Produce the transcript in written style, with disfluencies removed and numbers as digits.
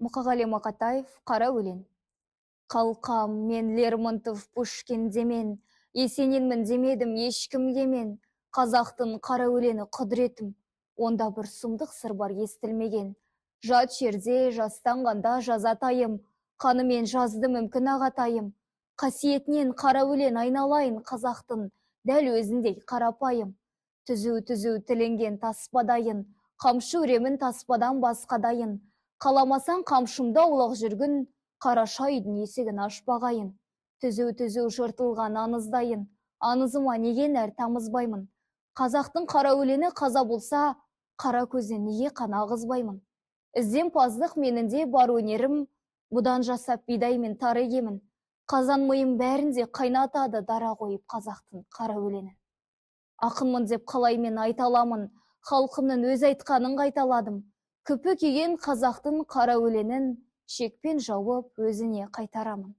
Мұқағали Мақатаев, «Қара өлең». Қалқам, мен Лермонтов, Пушкин демен, Есенинмін демедім ешкімге мен. Қазақтың қара өлеңі құдіретім, онда бір сұмдық сыр бар естілмеген. Жат жерде жастанғанда жазатайым, қанымен жазды мүмкін ағатайым. Қасиетінен қара өлең айналайын, қазақтың дәл өзіндей қарапайым. Түзу-түзу тілінген таспадайын, қамшы өремін таспадан басқадайын. Қаламасаң қамшымды аулақ жүргін, қараша үйдің есігін ашпағайын. Түзу-түзу жыртылған аңыздайын, аңызыма неге нәр тамызбаймын? Қазақтың қара өлеңі қаза болса, қара көзден неге қан ағызбаймын? Ізденімпаздық менінде бар өнерім, бұдан жасап бидай мен тары егемін. Қазан миым бәрінде қайнатады дара қойып қазақтың қара өлеңі. Ақынмын деп қалай мен айта аламын, халқымның өз айтқанын қайталадым. Күпі киген қазақтың қара өлеңін шекпен жауып өзіне қайтарамын.